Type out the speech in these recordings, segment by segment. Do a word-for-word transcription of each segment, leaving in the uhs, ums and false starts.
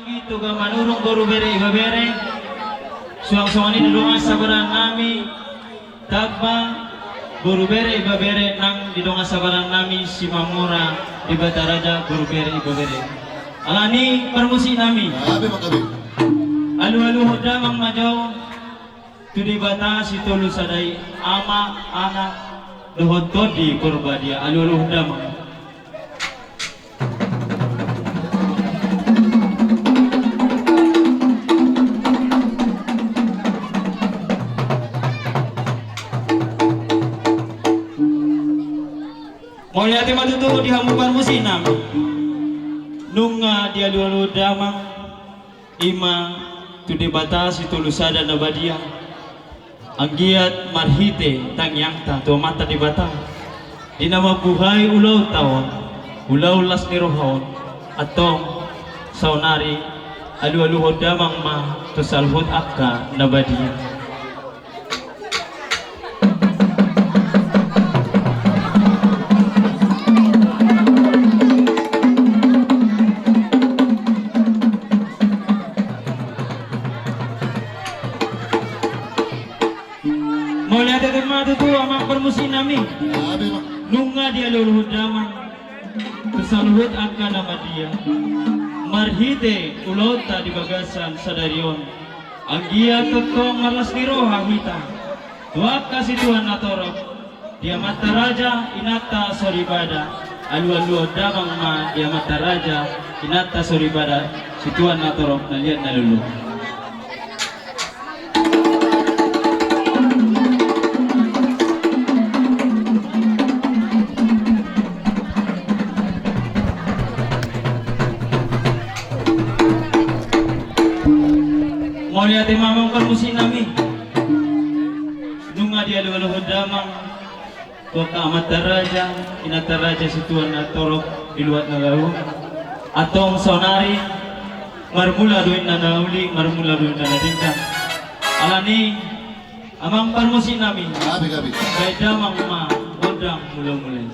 Toga Manurung, boru bere ibebere. Suang songon i di dongan saudara nami, tamba, boru bere ibebere nang di dongan saudara nami Simamora di Bataraja, boru bere ibebere. Alani parmusik nami. Alualuhon damang ma jo tu Debata Sitolusada i, Ama, Anak, dohot Tondi Porbadia. Alualuhon damang. Mauliate ma tutu di hamu parmusik nami. Nunga dialualuhon damang. I ma tu Debata Sitolusada na badia, anggiat marhite tangiangta tu Amanta Debata, di na mambuhai ulaonta on, ulaon las ni roha on, antong saonari alualuhon damang ma tu saluhut angka na badia. Mauliate ma tutu amang parmusik nami. Nunga dialualuhon damang tu saluhut angka na badia, marhite ulaonta di bagasan sadari on, anggiat tongtong marlas ni roha hita tu angka situan na torop, di amanta raja, inanta soripada. Alualuhon damang ma di amanta raja, inanta soripada, situan na torop, na liat na lolo. Mauliate ma amang parmusik nami. Nunga dialualuhon damang tu angka amanta raja, inanta raja, situan na torop di luat na laho. Antong saonari marmula do inna na uli, marmula do inna na denggan. Alani amang parmusik nami. Gabe, gabe. Baen damang ma gondang mulamula i.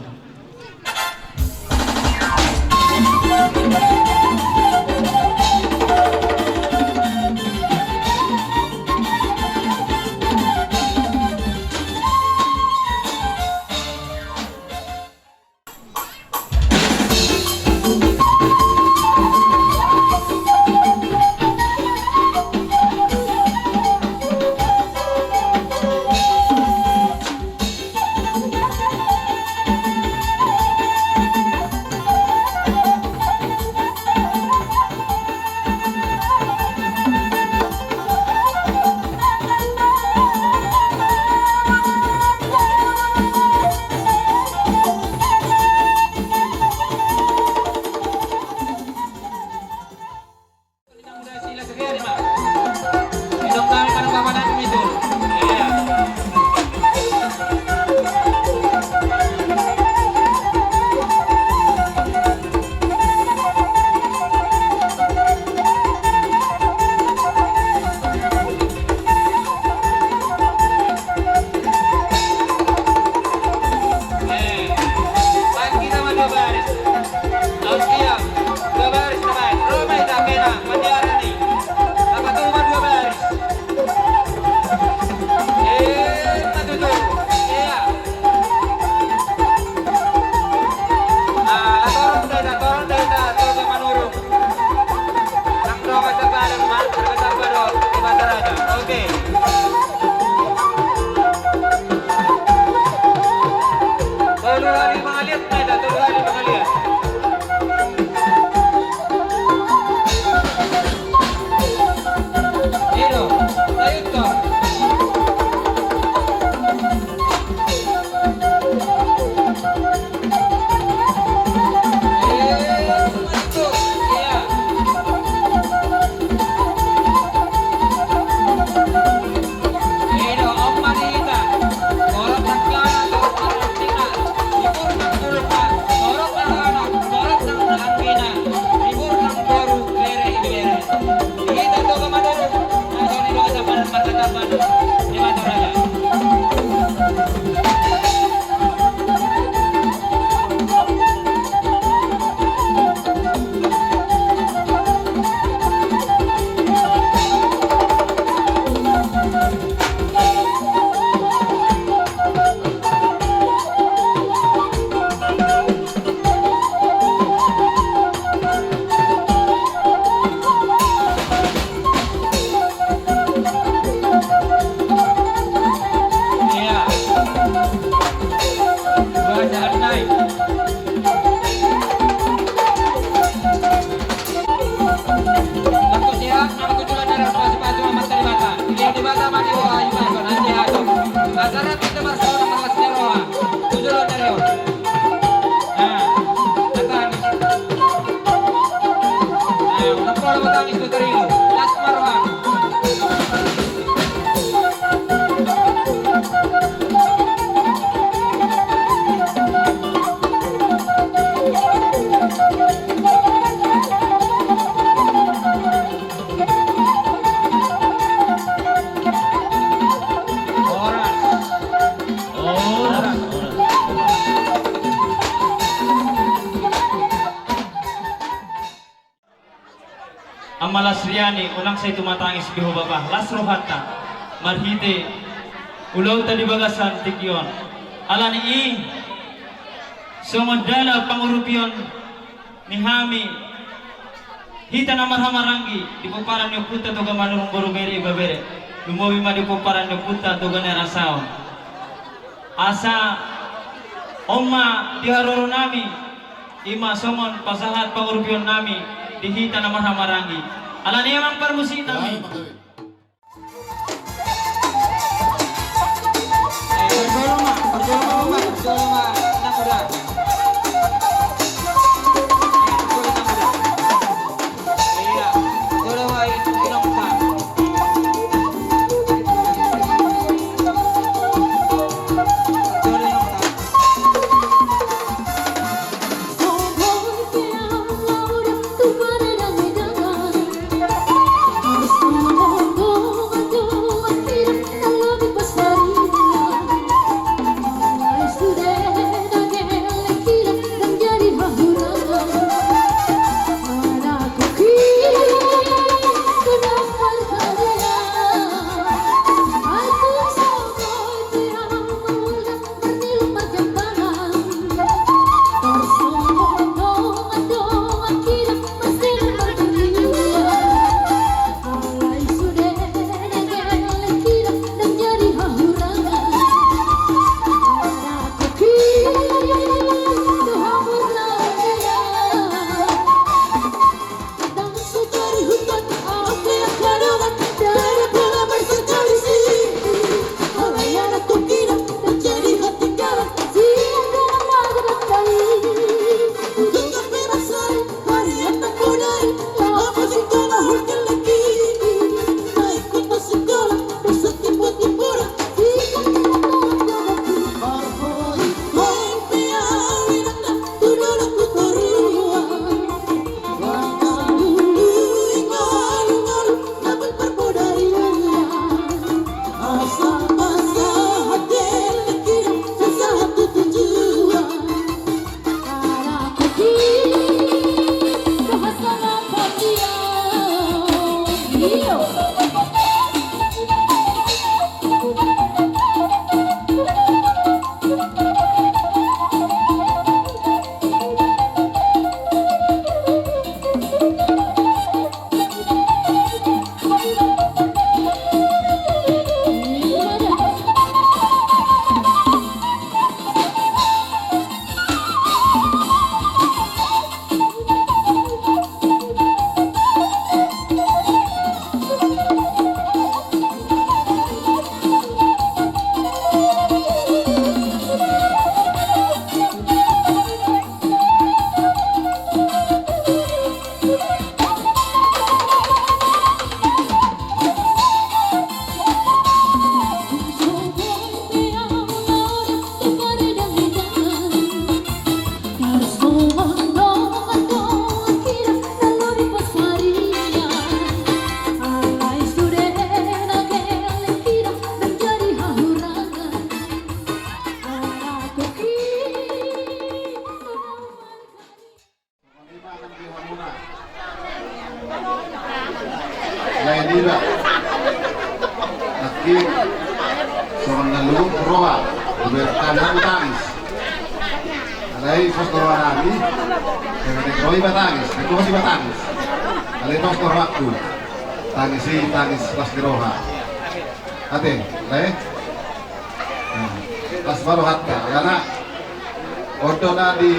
Oke. Tolu hali mangaliat, tolu hali mangaliat. Ido, sayuto. Tepuk tangan, Mister Ringo. Las ma roham. Ama Lasriani, unang sai tumatangis be ho bapa, las rohanta marhite ulaonta di bagasan tingki on. Alani i songon dalan pangurupion ni hami, hita na marhahamaranggi di pomparan ni ompunta Toga Manurung boru bere ibebere, lumobi ma di pomparan ni ompunta Toga Narasaon. Asa on ma di haroro nami, i ma songon pasahat pangurupion nami di hita na marhahamaranggi. Alani i amang parmusik nami. Lae niba. Nangkin songon na luhut roha, diberkan nang tangis. Alai pos do roha nami. Songon i ro iba tangis, nangkin pos iba tangis. Alai pos do rohangku. Tangis i tangis las ni roha. Ate, lae. Nah, las ma rohanta, alana on do na di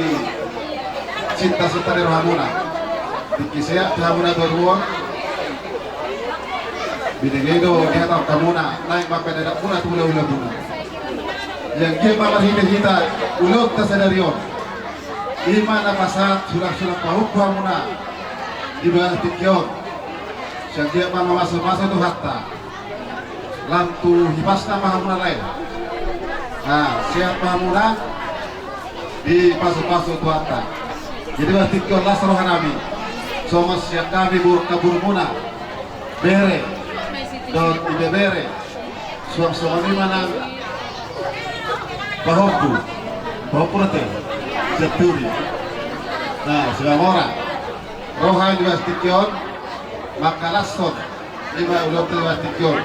sinta-sinta ni rohamuna. Tingki seat pe hamuna boru on. Binege do dihatahon hamuna, naeng ma pendadanmuna tu hula-hulamuna. Yang dia ma marhite hita ulaonta sadari on. I ma na pasahat sulang-sulang pahompu hamuna. Di bagasan tingki on, sian dia ma mamasumasu Tuhanta, lam tu hipasna ma hamuna lae. Nah, sehat ma hamuna, dipasupasu Tuhanta. Jadi bagasan tingki on las rohanami, songon sian hami boru, boru muna, bere dohot ibebere. Suang songon i ma nang pahompu, pahompu rate, sian Turi. Nah, Simamora. Roha di bagasan tingki on, mangkalashon, i ma ulaonta di bagasan tingki on.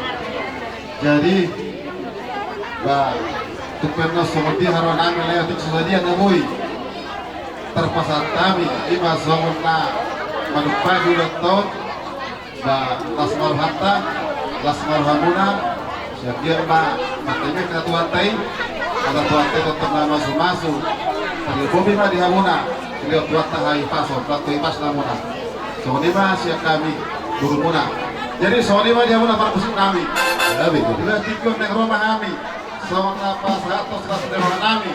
Jadi, ba, tung pe songon dia haroa nami lae otik so sadia na boi tarpasahat hami, i ma songon na manumpai di ulaonta on. Ba, las ma rohanta, las ma rohamuna, sian dia ma, mangkatai ma hata ni Tuhanta i, hata ni Tuhanta i tongtong na mamasumasu, tarlumobi ma di hamuna, dilehon Tuhanta hahipason, lam tu hipasna hamuna. Songon i ma sian hami, boru muna. Jadi, songon i ma di hamuna parmusik nami. Jadi, di bagasan tingki on naeng ro ma hami, songon na pasahathon las ni roha nami,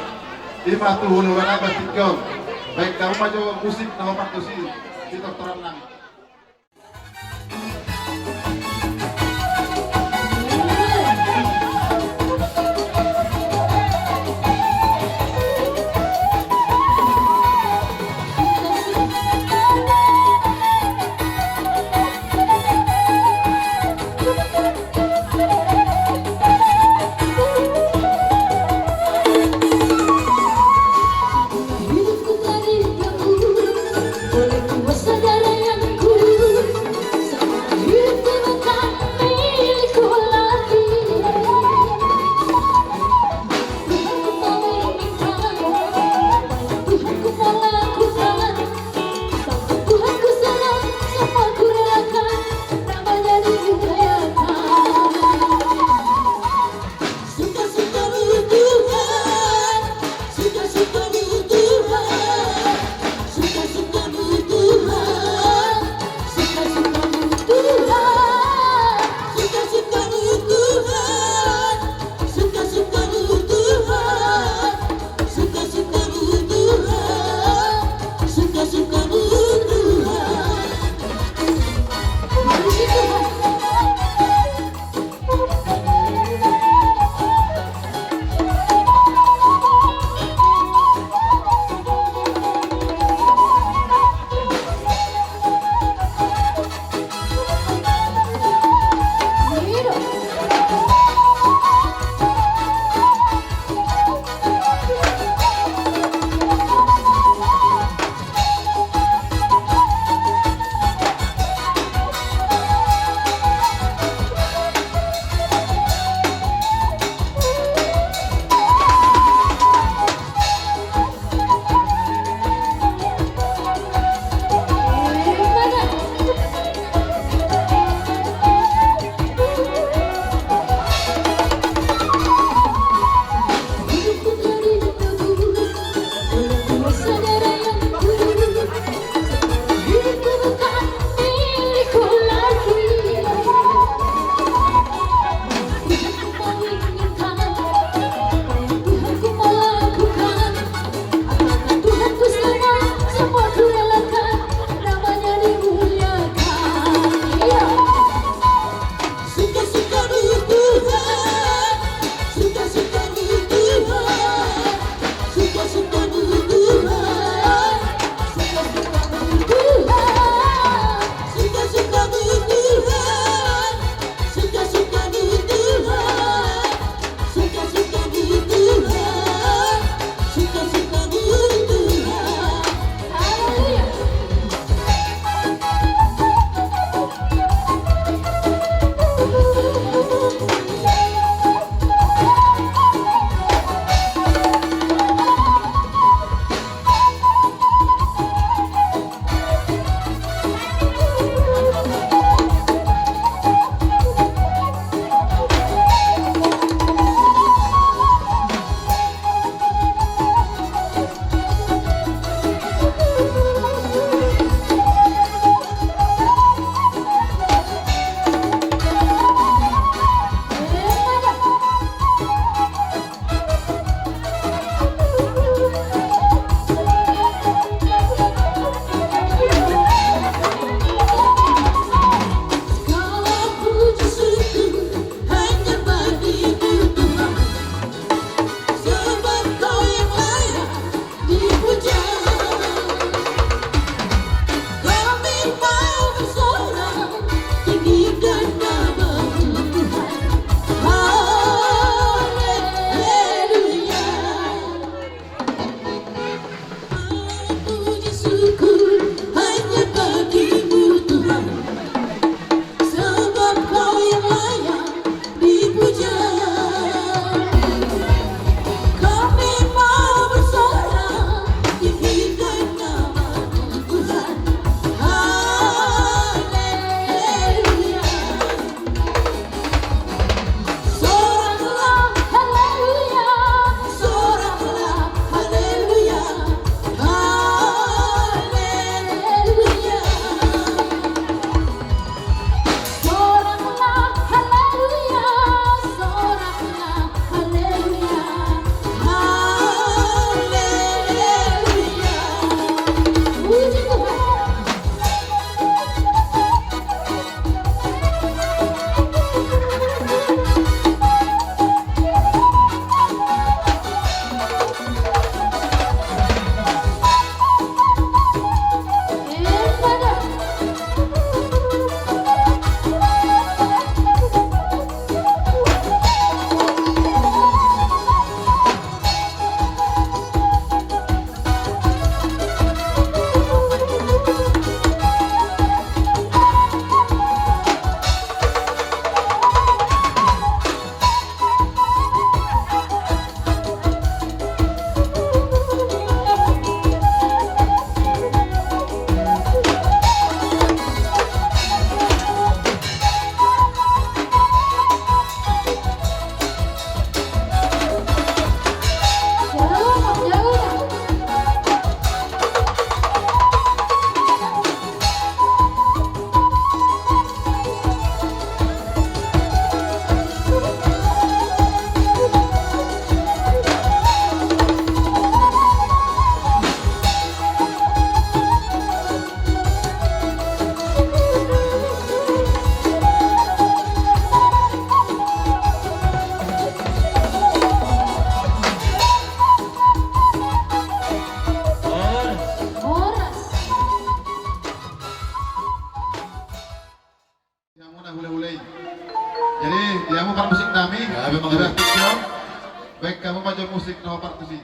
i ma tu hulahula nami bagasan tingki on. Baen hamu ma jo musik na hombar tusi, sitortoran nami. Parmusik nami. Ya, memang. Baik, hamu ma jo musik na parmusik.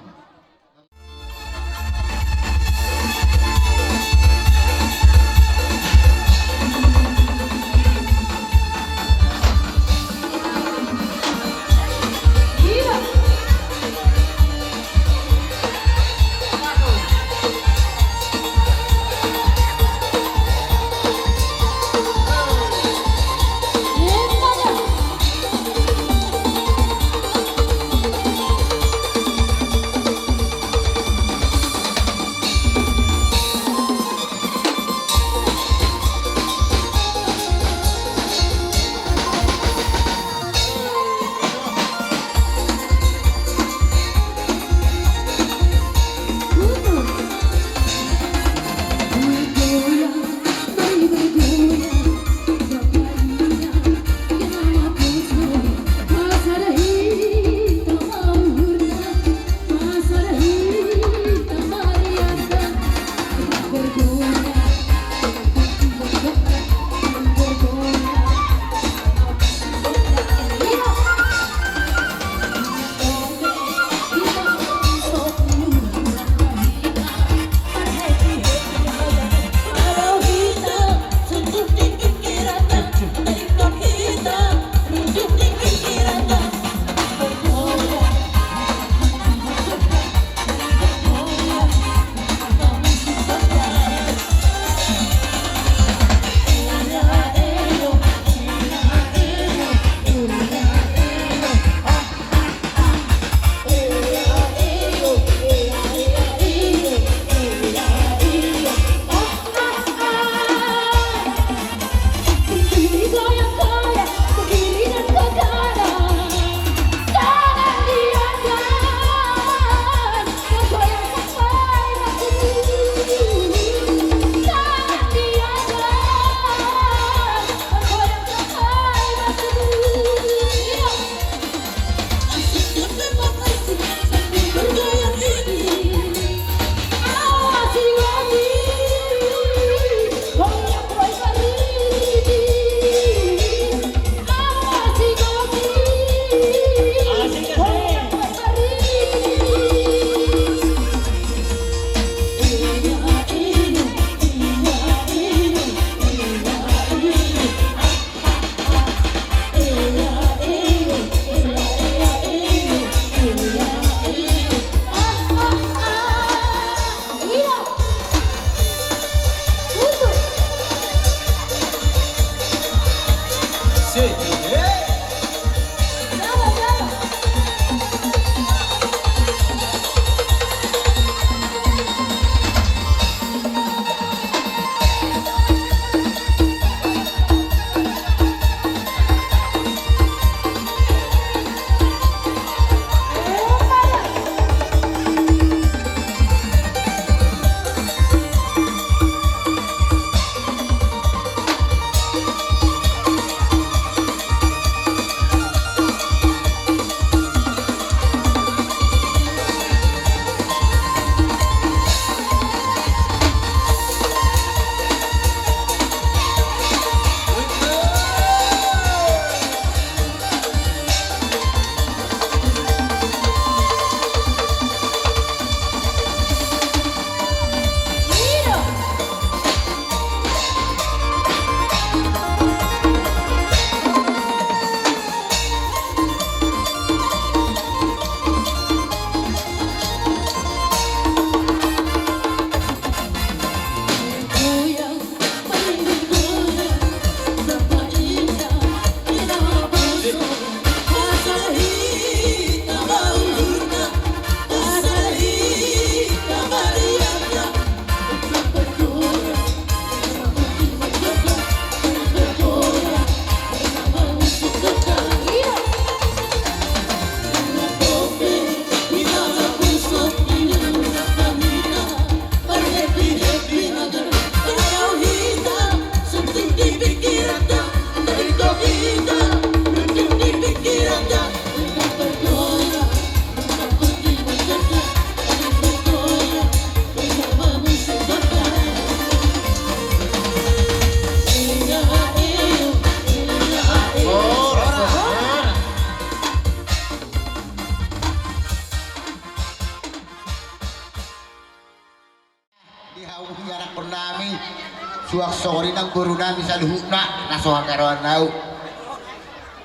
Songon i nang boru nami saluhutna na so hagaroan ahu.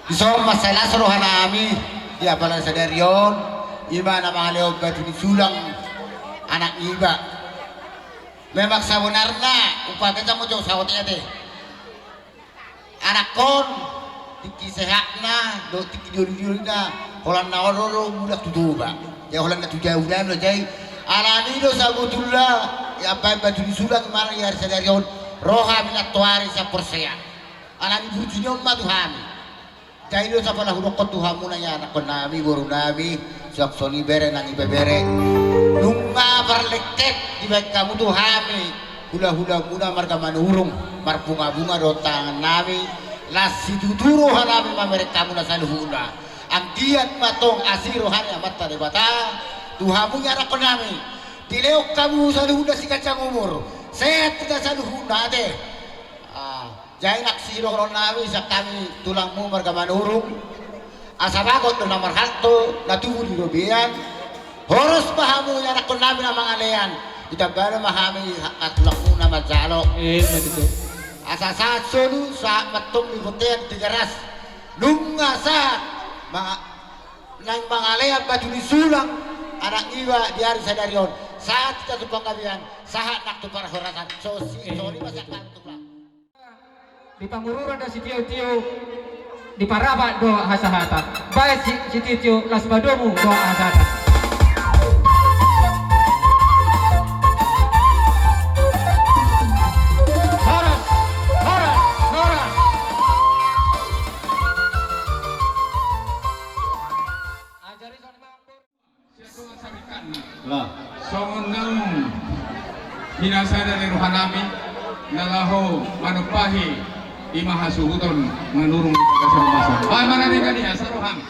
Dison mansai las roha nami di apala sadari on, i ma na mangalehon batu ni sulang anak niba. Memang sabenarna umpamana jam ojo saotik ate. Anakkon tingki sehatna dohot tingki dioli-diolina, holan na ro do mulak tu Toba. Jadi holan na tu jabu nami do jadi. Alani do sabotulna i ambaen batu ni sulang i ma na di ari sadari on ro hami nantoari sian Porsea. Alani burju ni on ma tu hami. Jadi do sapala hudokkon tu hamuna i anakkon nami, boru nami, suang songon i bere nang ibebere. Nunga parlengket dibaen hamu tu hami hula-hulamuna marga Manurung, marbunga-bunga do tangan nami. Las situtu roha nami mamereng hamuna saluhutna. Anggiat ma tong asi roha ni Amanta Debata tu hamu i anakkon nami. Dilehon hamu saluhutna siganjang umur. Sehat hita saluhutna ate. Ah, jadi nang sidohonon nami sian hami tulangmu marga Manurung. Asa bagot do na marhalto na tubu di robean. Horas ma hamu i anakkon nami na mangalean. Ditamba ma hami ha-, tulangmu na manjalo. Eh, betul. Asa sahat solu, sahat ma antong di bontean Tigaras. Nunga sahat ma-, naeng mangalean batu ni sulang anak niba di ari sadari on. Sahat hita tu panggabean, sahat nang tu parhorasan. So, si-, sori ma sian hami tulang. Di Pangururan do sitio-tio, di Parapat do hasahatan. Baen si-, sitio-tio, las ma domu dohot hasahatan. Horas, horas, horas. Ajari songon i ma. Lah. Songon naung hinasada ni roha nami, na laho manumpahi i ma hasuhuton Manurung di Bagasarumasa. Baen ma na denggan i asa roham.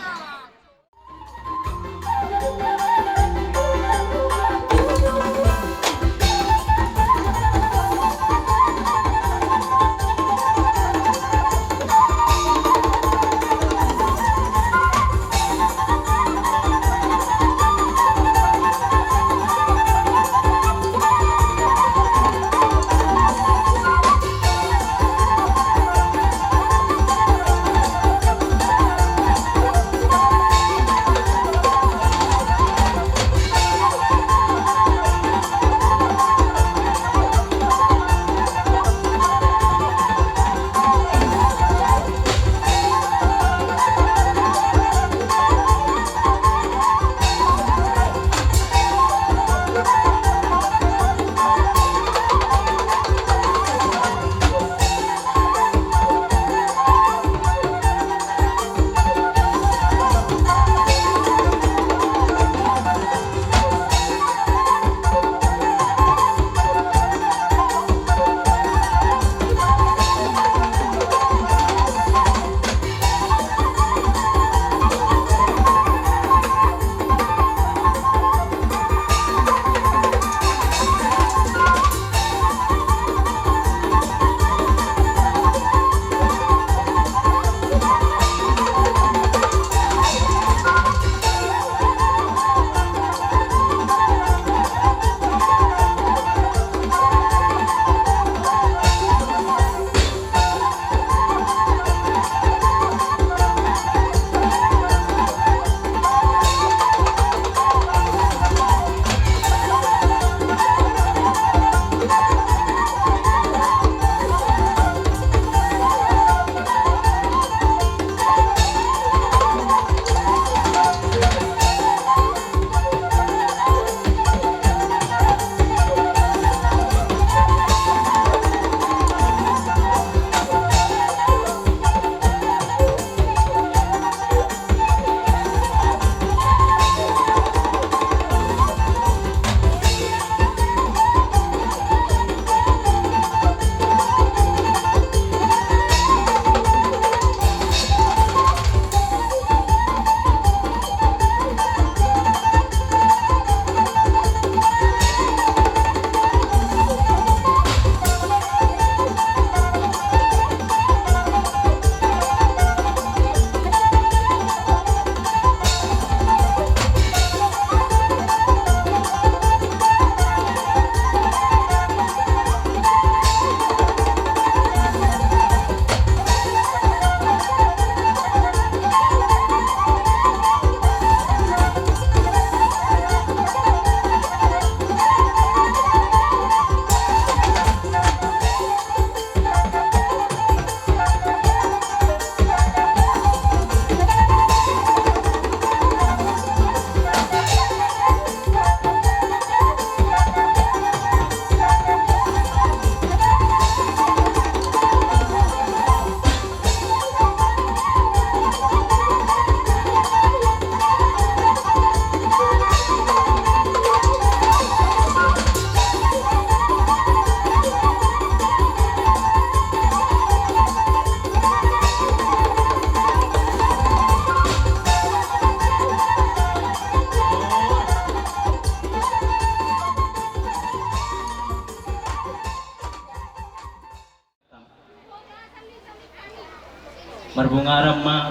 Marbungaran ma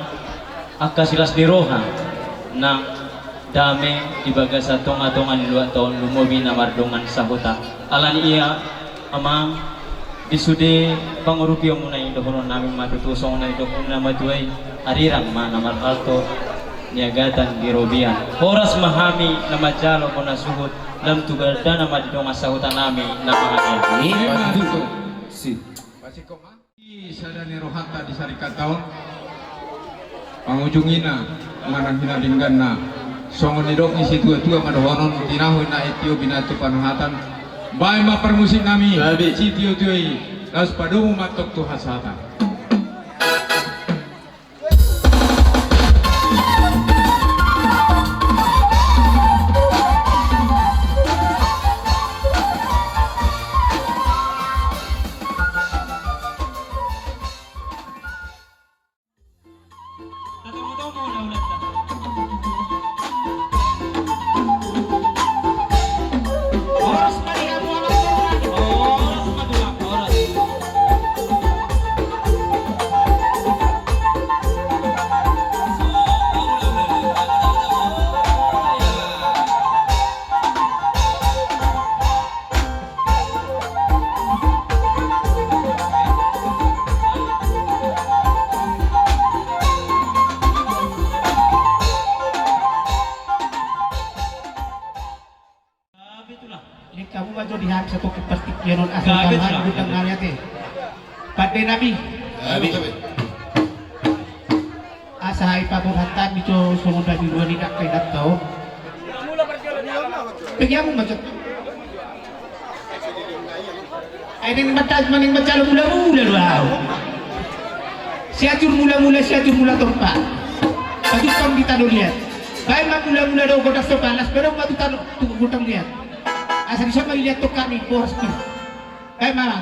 angka silas ni roha nang dame di bagasan tonga-tonga ni luat on, lumobi na mardongan sahuta. Alani i, amang, di sude pangurupion muna i dohonon nami ma tutu songon na nidok ni na matua i: Arirang ma na marhalto, niagatan di robean. Horas ma hami na manjalo bona suhut, lam tu gardana ma di dongan sahuta nami na manganiaya. Ima tutu. Si. Pasikok ma. Di sada ni rohanta di sarikat on, pangujungina manang hinadingganna. Songon nidok ni situa-tua ma dohonon: Tinahu inna i tio, binatu panahatan. Baen ma parmusik nami. Gabe. Sitio-tua i, laos padomu ma antong tu hasahatan. Lengkamu ma jo di hami satongkin partingkian on asa. Gabe, utang nami ate. Pande nami. Gabe. Asa i paborhat hami jo songon dabilua ni dangka inanta on. Pegiamu ma jo. Ai naeng manjalo, naeng manjalo mula-mula do ahu. Siajur mula-mula, siajur mula torpa. Patumpang di tano liat. Baen ma mula-mula do godang sopa, las pe do ma tu tano, tu godang liat. Asa dison ma diliathon hami boras pir. Baen ma.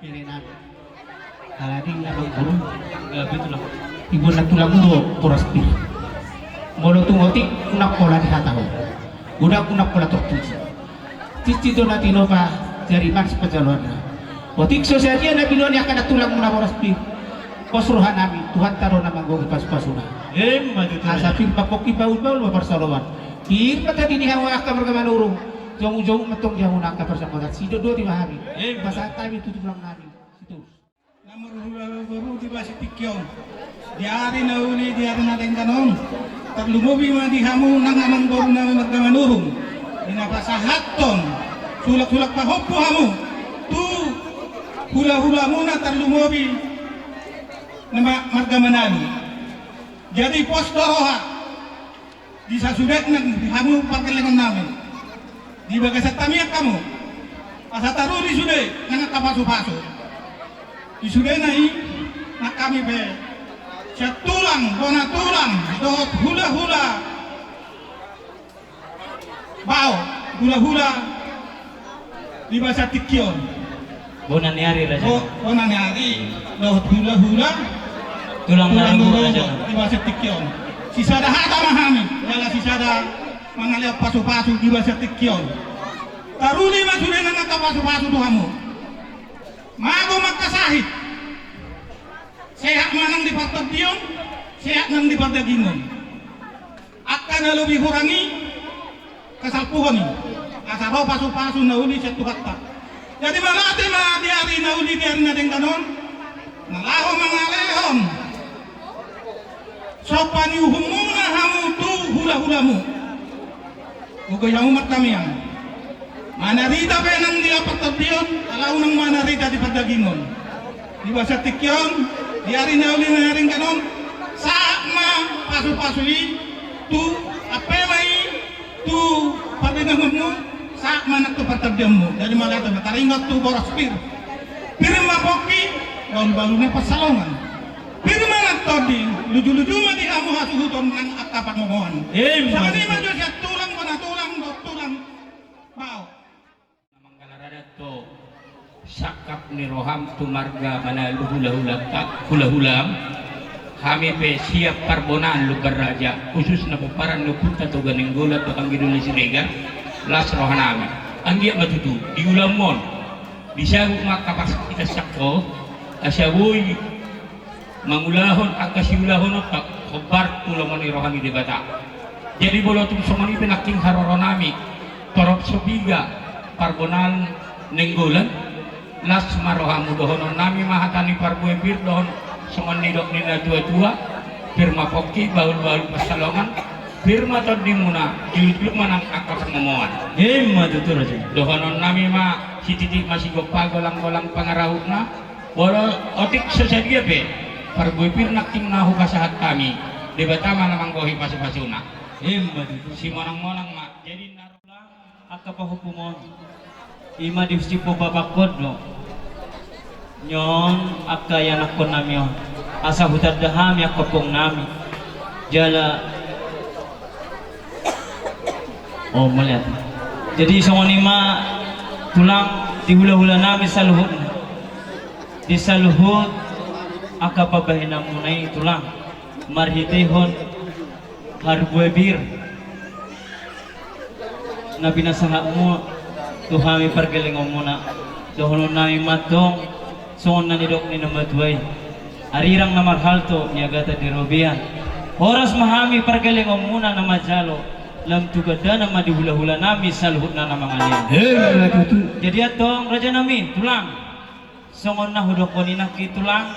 Pelenan. Ala ding na mangguru. Ibu na tulang do boras pir. Molo tung otik unang pola di hata ho. Godang unang pola tortuji. Cici do na tinopa jari manis panjaloanna. Otik so sadia na binoan ni angka na tulang muna boras pir. Pos rohanami, Tuhanta do na manggohi pasupasuna. Emma tutu. Asa pir ma pongki, bahulbahul ma parsoloan. Pir ma tadi ni hamu angka marga Manurung. Jongjong ma tong di hamu angka parsangkotan. Sidodoti ma hami. Emma. Pasahat hami tu tulangnami. Situ. Na marhulahula boru di bagasan tingki on, di ari na uli, di ari na denggan on, tarlumobi ma di hamu nang amangborunami marga Manurung, di na pasahathon sulaksulak pahompu hamu tu hulahulamuna, tarlumobi na ma-, marga Manalu. Jadi pos do roha di sasudena di hamu pargellengonnami. Di bagasan tamiang hamu, asa taruli sude nang angka pasupasu. Di sudena i, nang hami pe sian tulang, bona tulang, dohot hulahula bao, hulahula di bagasan tingki on. Bona ni ari, Raja. Bo-, bona ni ari, dohot hulahula. Tulang, tulang na ronggo, Raja. Di bagasan tingki on. Sisada hata ma hami, jala sisada mangalehon pasupasu di bagasan tingki on. Taruli ma sude nang angka pasupasu tu hamu. Mago ma angka sahit. Sehat ma nang di partondion, sehat nang di pardagingon. Angka na lobi hurang i, kasalpuhon i. Asa ro pasupasu na uli sian Tuhanta. Jadi mauliate ma di ari na uli, di ari na denggan on, na laho mangalehon somba ni uhumuna hamu tu hulahulamu. Gogo i hamu martamiang. Manarita pe nang di partondion, alai unang manarita di pardagingon. Di bagasan tingki on, di ari na uli, na denggan on, sahat ma pasupasu i tu ampema i, tu pardagingonmu, sahat ma nang tu partondionmu. Jadi mauliate ma, taringot tu boras pir. Pir ma pongki, bahulbahul ma pansalongan. Pir ma nang tondi, lujuluju ma di hamu hasuhuton nang angka pangomoan. Emma tutu. Songon i ma jo sian tulang, bona tulang, dohot tulang bao. Na manggalar adat do sangkap ni roham tu marga Manalu, hulahula ta-, hulahulam. Hami pe siap parbonaan Lumban Raja, khususna pomparan ni Ompunta Toga Nainggolan, Toga Nanggo Doli Siregar, las rohanami. Anggiat ma tutu di ulaonmon, disaut ma angka parsahit sangko, asa boi mangulahon angka siulahononta, hombar tu lomo ni roha ni Debata. Jadi molo tung songon i pe nangkin haroronami, torop so piga parbonaan Nainggolan, las ma rohamu. Dohononnami ma hata ni parbue pir, dohon songon nidok ni natuatua: Pir ma pongki, bahulbahul pansalongan, pir ma tondimuna, jujur ma nang angka pangomoan. Emma tutu, Raja. Dohononnami ma: Sititi ma sigompa, golanggolang pangarahutna. Molo otik so sadia pe parbue pir nangkin na hupasahat hami, Debata ma na manggohi pasupasuna. Emma tutu. Simonangmonang ma. Jadi na ro, angka pahompumon, i ma dihusip papakkon do nion angka ianakkonnami on, asa hutanda hami angka ompungnami. Jala Oh, mauliate. Jadi songon i ma, Tulang, di hulahulanami saluhutna, di saluhut angka pambahenanmuna i, Tulang, marhiteihon parbue pir na pinasahatmu tu hami pargellengonmuna, dohononnami ma antong songon na nidok ni na matua i: Arirang na marhalto, niagatan di robean. Horas ma hami pargellengonmuna na manjalo, lam tu gandana ma di hulahulanami saluhutna na mangalean. Emma tutu. Jadi antong, rajanami, Tulang, songon na hudokkon i nangkin, Tulang,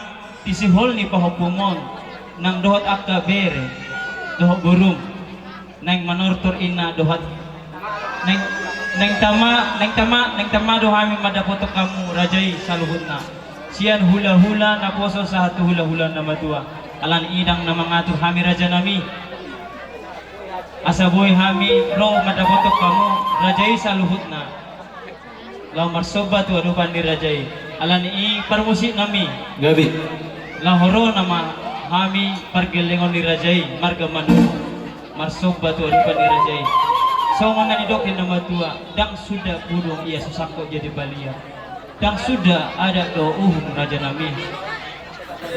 di sihol ni pahompumon nang dohot angka bere dohot borum, naeng manortor inna dohot naeng, naeng tama, naeng tama, naeng tama do hami mandapothon hamu, raja i, saluhutna, sian hulahula naposo sahat tu hulahula na matua. Alani i ndang na mangatur hami, rajanami, asa boi hami ro mandapothon hamu, raja i, saluhutna, laho marsomba tu adopan ni raja i. Alani i, parmusiknami, gabe, laho ro nama hami pargellengon ni raja i, marga Manurung, marsomba tu adopan ni raja i. Songon na nidok ni na matua: Ndang suda pudung ia so sangkot jadi balian, ndang suda adat dohot uhum, rajanami,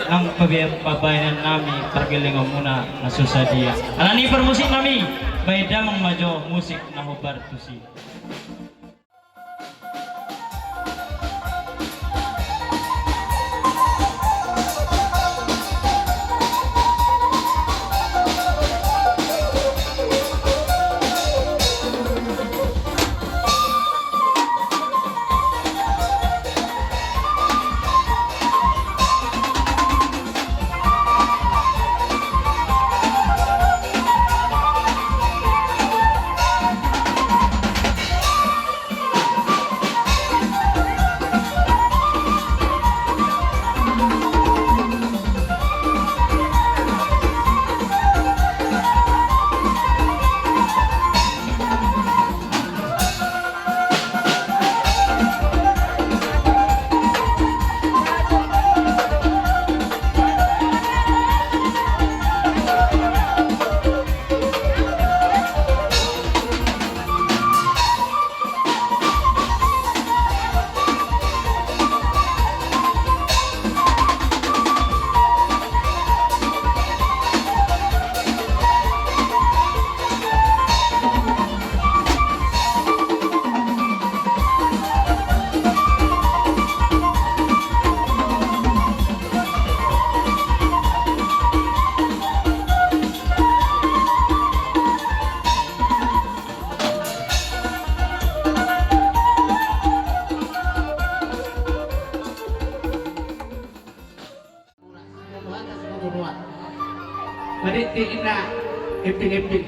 nang pabe-, pambahenannami pargellengonmuna na so sadia. Alani i, parmusiknami, bahen damang ma jo musik na hombar tusi. Madekdek inna epeng-epeng.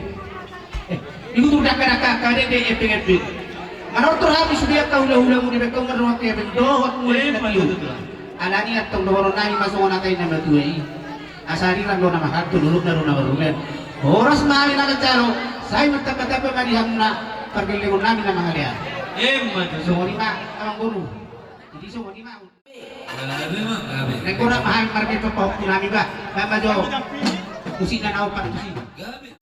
Eh, ihutur dakka-dakka, madekdek epeng-epeng. Manortor hami sude angka hula-hulamu, dibaen hamu marroha epeng dohot mula. Alani i antong dohonon nami ma songon hata ni na matua i. Asa arirang do na marhalto, dolok na do na marrumian. Horas ma hami na manjalo, sai martamba-tamba ma di hamuna pargellengon nami na mangalean. Emma tutu. Songon i ma amangboru. Jadi songon i ma. Gabe ma, gabe. Naeng godang ma hami marhite pahompu nami bah. Baen ma jo. Musik na na opat tusi. Gabe.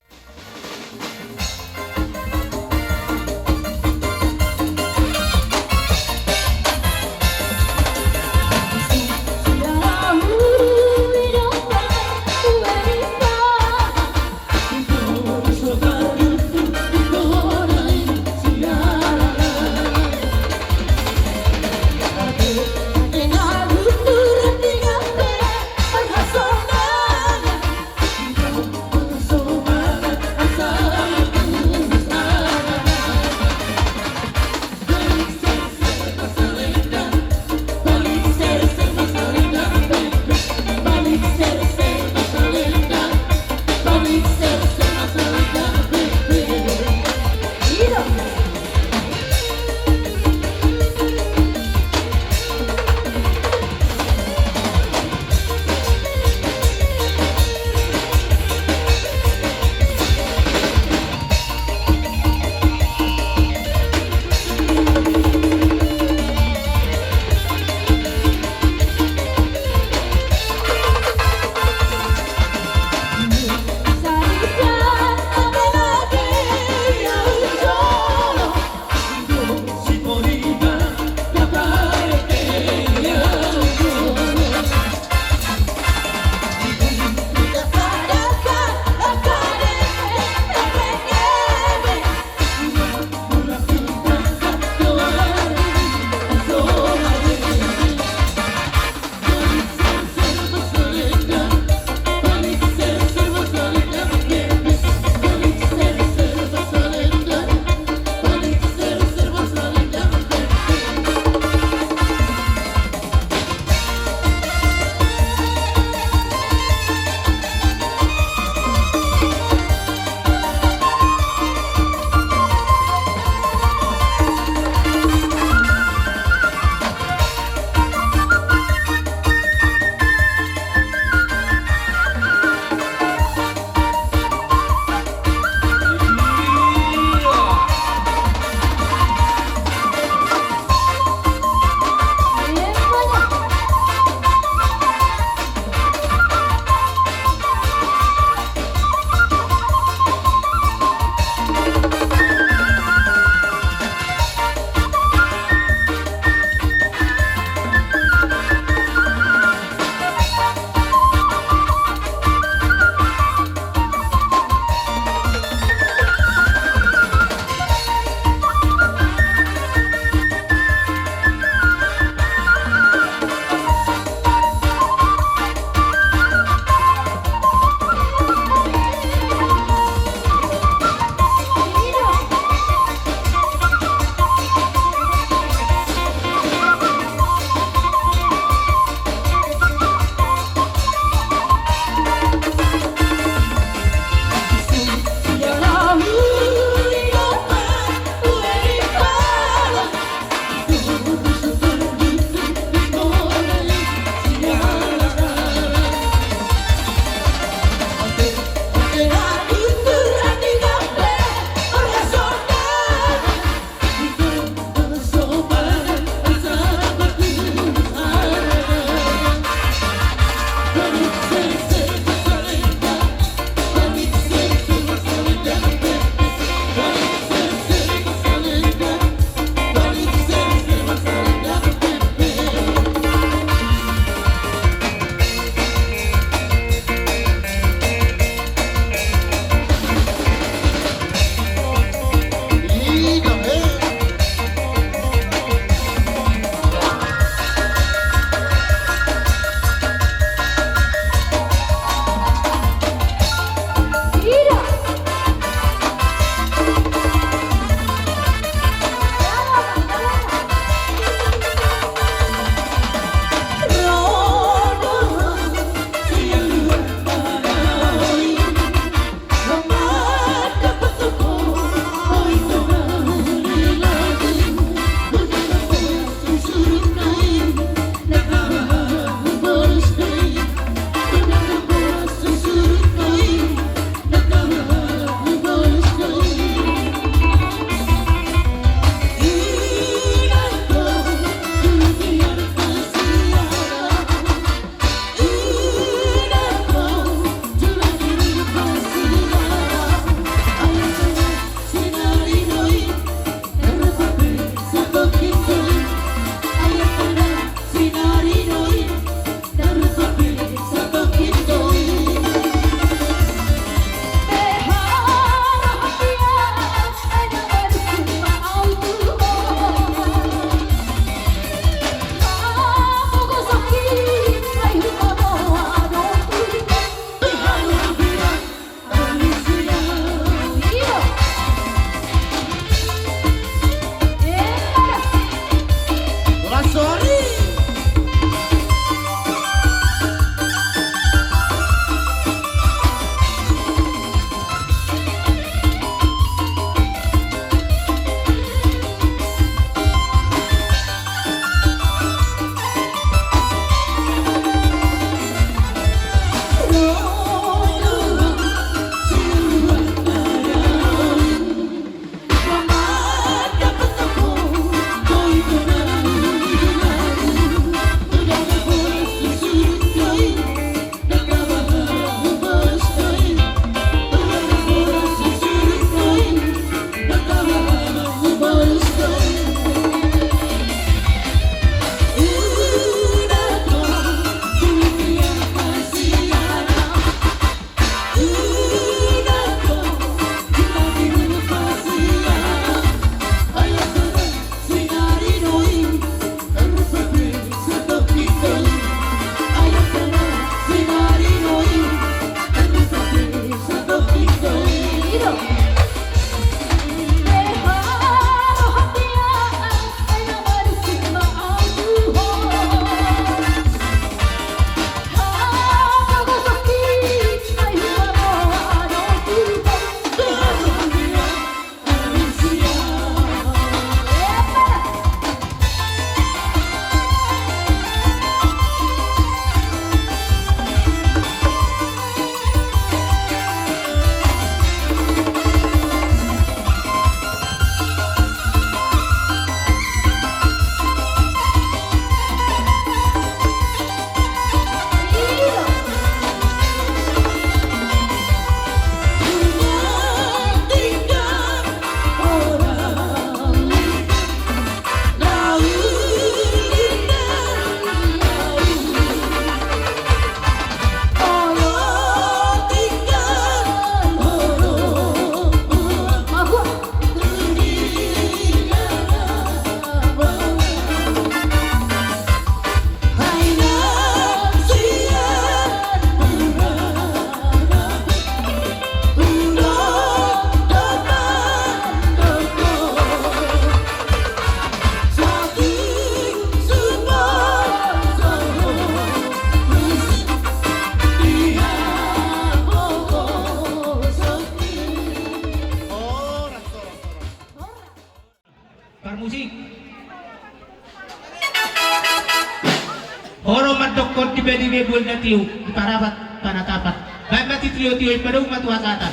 Jadi bebol na tiu di parapat panatapan. Baen ma titio-tio i, padomu ma tu hasahatan.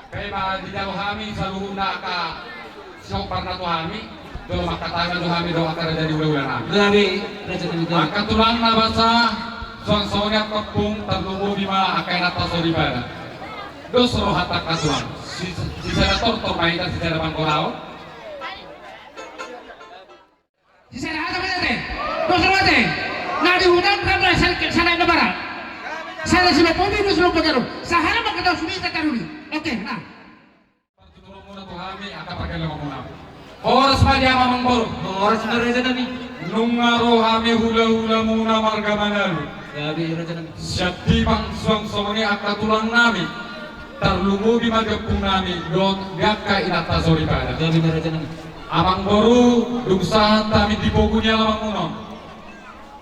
Pe ma dijalo hami saluhutna angka sihombasna tu hami, jolo manghatai ma tu hami dohot angka raja ni hulahula nami. Gabe, raja nami, gabe. Angka tulang na basa, suang songon i angka ompung, tarlumobi ma angka inanta soripada. Dos rohanta angka tulang, si, sisada tortor ma hita, sisada panggoraon. Sisada hata ma hita, te. Dos roha, te. Na di huta on rap ma sada, sada na barat. Sada silompa ubi, dos silompa tolu. Sahala ma hata subi hita taruli. Oke, nah. Partuturonmuna tu hami angka pargellengonmuna. Horas ma di hamu amangboru. Horas ma raja nami. Nunga ro hami hulahulamuna marga Manalu. Gabe, raja nami. Sian Tipang, suang songon i angka tulang nami. Tarlumobi ma di ompung nami dohot di angka inanta soripada. Gabe ma, raja nami. Amangboru, dung sahat hami di pogu ni alamanmuna on,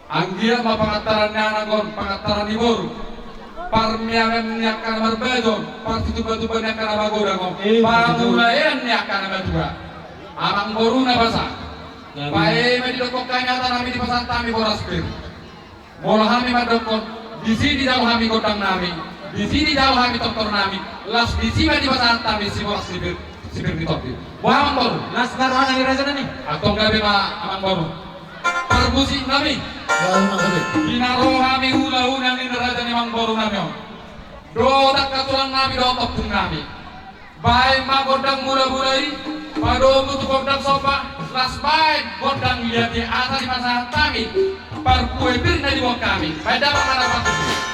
anggiat ma pangantaran ni anak on, pangantaran ni boru, parmeamean ni angka na marbaja on, parsitumbatumba ni angka na magodang on, eh, betul, pangulaean ni angka na matua. Amangboru na basa. Gabe. Baen ma didokkon hami hata nami, dipasahat hami boras pir. Molo hami mandokkon, disi dijalo hami gondang nami, disi dijalo hami tortor nami, las disi ma dipasahat hami siboras sipir, sipir ni tondi. Boha amangboru? Las ma roha nami, raja nami. Antong gabe ma amangboru. Parmusik nami. Gabe ma, gabe. Di na ro hami hulahula ni raja ni amangboru nami on, dohot angka tulang nami dohot ompung nami. Baen ma gondang mulabula i, padomu tu gondang somba, las baen gondang liat i, asa dipasahat hami parpue pir na diboan hami. Baen damang ma na parpue.